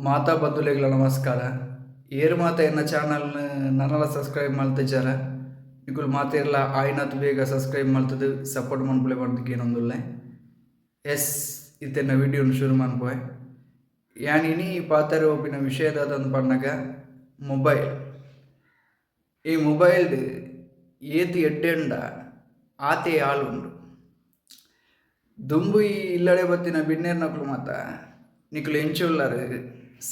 ಮಾತಾ ಬಂಧುಲೆಗ್ಲ ನಮಸ್ಕಾರ. ಏರ್ ಮಾತ ಎನ್ನ ಚಾನಲ್ನ್ ನನಲ ಸಬ್ಸ್ಕ್ರೈಬ್ ಮಲ್ತಿಜರ, ನಿಕುಲು ಮಾತೆರ್ಲ ಆಯಿನಾತ್ ಬೇಗ ಸಬ್ಸ್ಕ್ರೈಬ್ ಮಲ್ತುದು ಸಪೋರ್ಟ್ ಮನ್ಪುಲೆ ಪಂದ್ ಕೇನೊಂದುಲ್ಲೆ. ಎಸ್, ಇತ್ತೆನ್ನ ವಿಡಿಯೋನ್ ಶುರು ಮನ್ಪುವೆ. ಯಾನ್ ಇನಿ ಪಾತೆರ ಪೋಪಿನ ವಿಷಯ ದಾದಂದ್ ಪನ್ನಗ ಮೊಬೈಲ್. ಈ ಮೊಬೈಲ್ಡ್ ಏತ್ ಎಡ್ಡೆ ಉಂಡ ಆತೆ ಹಾಳ್ ಉಂಡು. ದುಂಬು ಈ ಇಲ್ಲಡೆ ಬತ್ತಿನ ಬಿನ್ನೆರ್ನಕುಲು ಮಾತ ನಿಕುಲು ಎಂಚ ಉಲ್ಲರ್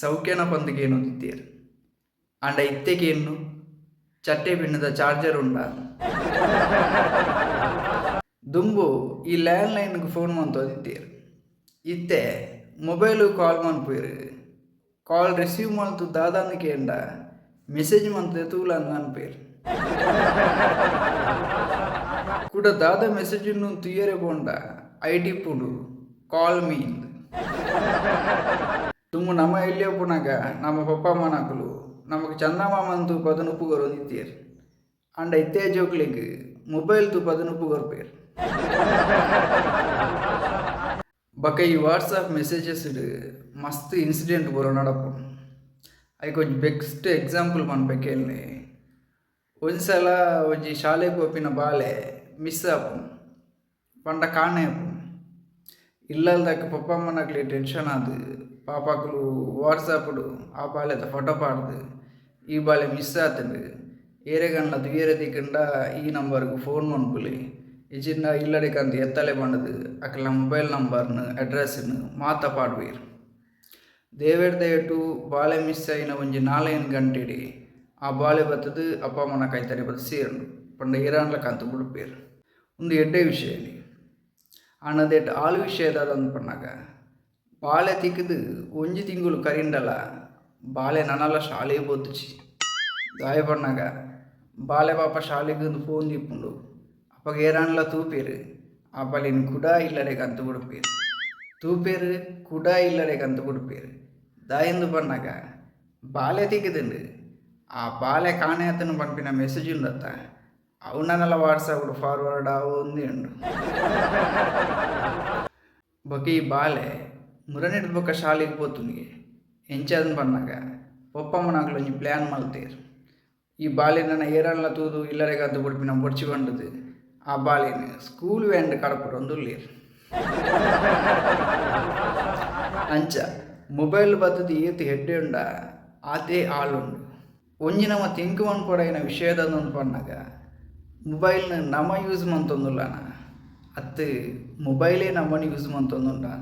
ಸೌಖ್ಯನ ಪಂದ್ ಕೇನೊಂದಿತ್ತೆರ್. ಆಂಡ ಇತ್ತೆ ಕೇನ್ನು ಚಟ್ಟೆ ಪಿನ್ನದ ಚಾರ್ಜರ್ ಉಂಡಾ. ದುಂಬು ಈ ಲ್ಯಾಂಡ್ ಲೈನ್ ಗ್ ಫೋನ್ ಮಂತೊಂದಿತ್ತೆರ್. ಇತ್ತೆ ಮೊಬೈಲ್ ಗ್ ಕಾಲ್ ಮನ್ಪುವೆರ್. ಕಾಲ್ ರಿಸೀವ್ ಮಲ್ತ್ ದಾದಂದ್ ಕೇಂಡ ಮೆಸೇಜ್ ಮಂತ್ ತೂಲಂದ್ ಪನ್ಪೆರ್. ಕುಡ ದಾದ ಮೆಸೇಜ್ ಉಂಡು ತೂಯೆರೆ ಪೋಂಡ ಐಟ್ ಇಪ್ಪುಂಡು ಕಾಲ್ ಮೀ ಇಂದ್. ದುಂಬು ನಮ ಎಲ್ಯ ಉಪ್ಪುನಗ ನಮ್ಮ ಪಪ್ಪ ಅಮ್ಮನಕುಲು ನಮಕ್ ಚಂದಮಾಮನ್ ತೂಪಾದ್ ನುಪ್ಪು ಕೊರೊಂದಿತ್ತೆರ್. ಆಂಡ ಇತ್ತೆ ಜೋಕ್ಲೆಗ್ ಮೊಬೈಲ್ ತೂಪಾದ್ ನುಪ್ಪು ಕೊರ್ಪೆರ್. ಬೊಕ ಈ ವಾಟ್ಸಾಪ್ ಮೆಸೇಜಸ್ ಡ್ ಮಸ್ತ್ ಇನ್ಸಿಡೆಂಟ್ ಪೂರ ನಡಪುಂಡು. ಐಕ್ ಒಂಜಿ ಬೆಸ್ಟ್ ಎಕ್ಸಾಂಪಲ್ ಪನ್ಪೆ ಕೇನ್ಲೆ. ಒಂಜಿ ಸಲ ಒಂಜಿ ಶಾಲೆಗ್ ಪೋಪಿನ ಬಾಲೆ ಮಿಸ್ಸ್ ಆಪುಂಡು ಪಂಡ ಕಾಣೆ ಆಪುಂಡು. ಇಲ್ಲಲ್ದಕ್ ಪಪ್ಪ ಅಮ್ಮನಕ್ಲೆಗ್ ಟೆನ್ಷನ್ ಆದ್ ಪಾಪ ಅಕುಲು ವಾಟ್ಸಾಪ್ ಡ್ ಆ ಬಾಲೆದ ಫೋಟೋ ಪಾಡ್ದ್ ಈ ಬಾಲೆ ಮಿಸ್ಸ್ ಆತ್ಂಡ್ ಏರೆಗಾಂಡಲ ತೂಯೆರೆ ತಿಕ್ಕ್ಂಡ ಈ ನಂಬರ್ ಗ್ ಫೋನ್ ಮನ್ಪುಲೆ ಇಜ್ಜಿಂಡ ಇಲ್ಲಡೆ ಕಂತ್ ಎತ್ತಲೆ ಪಂಡ್ದ್ ಅಕಲ್ನ ಮೊಬೈಲ್ ನಂಬರ್ ನ್ ಅಡ್ರೆಸ್ ನ್ ಮಾತ ಪಾಡುವೆರ್. ದೇವೆರ್ ದಯೊಟು ಬಾಲೆ ಮಿಸ್ಸ್ ಆಯಿನ ಒಂಜಿ ನಾಲೈನ್ ಗಂಟೆಡೆ ಆ ಬಾಲೆ ಬತ್ತ್ದ್ ಅಪ್ಪ ಅಮ್ಮನ ಕೈತಡೆ ಬತ್ತ್ ಸೇರುಂಡು ಪಂಡ ಏರಾಂಡಲ ಕಂತ್ ಬುಡ್ಪೆರ್. ಉಂದು ಎಡ್ಡೆ ವಿಷಯನೆ. ಆಂಡ ಉಂದೆಟ್ ಆಲ್ ವಿಷಯ ದಾದಂದ್ ಪನ್ನಗ ಬಾಲೆ ತಿಕ್ಕ್ದ್ ಒಂಜಿ ತಿಂಗೊಲು ಕರಿಂಡಲ ಬಾಲೆ ನನಲ ಶಾಲೆಗ್ ಪೋತುಜಿ. ದಾಯೆ ಪನ್ನಗ ಬಾಲೆ ಪಾಪ ಶಾಲೆಗ್ ಇಂದ್ ಪೋವೊಂದಿಪ್ಪುಂಡು ಅಪಗ ಏರಾಂಡಲ ತೂಪೆರ್ ಆ ಬಾಲೆನ್ ಕುಡ ಇಲ್ಲಡೆ ಕಂತ್ ಬುಡ್ಪೆರ್. ತೂಪೆರ್ ಕುಡ ಇಲ್ಲಡೆ ಕಂತ್ ಬುಡ್ಪೆರ್. ದಾಯೆಂದ್ ಪನ್ನಗ ಬಾಲೆ ತಿಕ್ಕ್ದ್ಂಡ್ ಆ ಬಾಲೆ ಕಾಣೆ ಆತ್ಂಡ್ ಪನ್ಪಿನ ಮೆಸೇಜ್ ಉಂಡತ್ತ ಅವು ನನಲ ವಾಟ್ಸಾಪ್ ಡ್ ಫಾರ್ವರ್ಡ್ ಆವೊಂದೇ ಉಂಡು. ಬೊಕ ಈ ಬಾಲೆ ಮುರನಿಡ್ದ್ ಬೊಕ ಶಾಲೆಗ್ ಪೋತುಂಡುಗೆ. ಎಂಚಾಂದ್ ಪನ್ನಗ ಪೊಪ್ಪಮ್ಮನಕುಲು ಒಂಜಿ ಪ್ಲ್ಯಾನ್ ಮಲ್ತೆರ್. ಈ ಬಾಲೆನ್ ನನ ಏರಾಂಡಲ ತೂದು ಇಲ್ಲಡೆಗ್ ಬುಡ್ಪಿನ ಬೊಡ್ಚಿ ಪಂಡುದು ಆ ಬಾಲೆನ್ ಸ್ಕೂಲ್ ವ್ಯಾನ್ ಡ್ ಕಡಪುಡೊಂದುಲ್ಲೆರ್. ಅಂಚ ಮೊಬೈಲ್ ಬತ್ತುದು ಏತ್ ಎಡ್ಡೆ ಉಂಡಾ ಆತೇ ಹಾಳ್ ಉಂಡು. ಒಂಜಿ ನಮ ತಿಂಕ್ ಮನ್ಪೊಡಾಯಿನ ವಿಷಯ ದಾದಂದ್ ಪನ್ನಗ ಮೊಬೈಲ್ ನ್ ನಮ ಯೂಸ್ ಮಂತೊಂದುಲ್ಲನ ಅತ್ತ್ ಮೊಬೈಲೇ ನಮನ್ ಯೂಸ್ ಮಂತೊಂದುಂಡಾ.